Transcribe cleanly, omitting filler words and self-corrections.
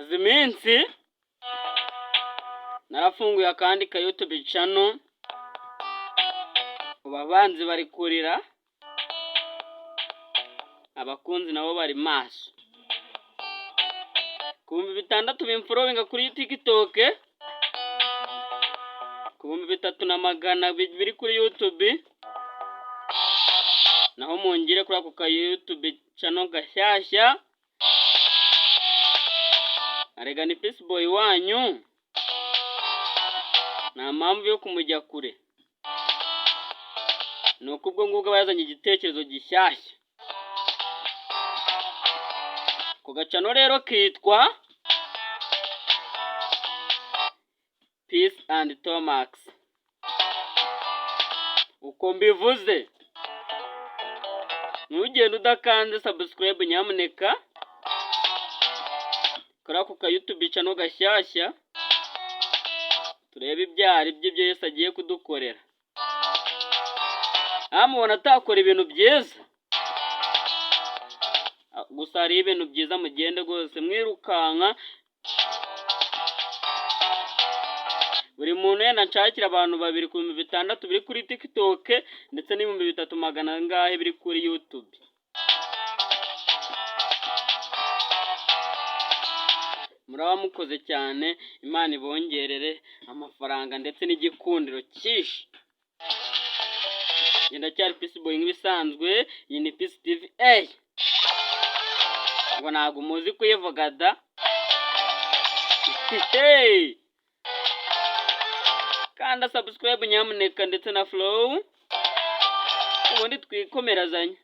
Maze iminsi narafunguye akandi ka YouTube channel, ubu abanzi bari kurira, abakunzi nabo bari maso. Ku 6000 bimfollowinga kuri TikTok, ku 3400 biri kuri YouTube, naho mungire kuri ako ka YouTube channel gashyashya. Arega ni Peace Boy wanyu, nta mpamvu yo kumujya kure, ni uko ubwo ngubwo aba yazanye igitekerezo gishyashya. Ako gachannel rero kitwa Peace and Tomax. Uko mbivuze, ntugende udakanze subscribe nyamuneka, kuri ako ka YouTube channel gashyashya, turebe ibyo ari byo ibyo Yesu agiye kudukorera. Mubona atakora ibintu byiza? Gusa hariho ibintu byiza, mugende rwose mwirukanka, buri muntu yenda nshakira abantu babiri ku 6000 biri kuri TikTok ndetse n'3,000 angahe biri kuri YouTube. Muraba mukoze cyane, Imana ibongerere amafaranga ndetse n'igikundiro cyinshi. Njye ndacyari Peace Boy nk'ibisanzwe, iyi ni Peace TV. Eyi! Ngo ntabwo muzi kuyivuga da! Hey! Kanda subscribe nyamuneka ndetse na follow, ubundi twikomerezanye.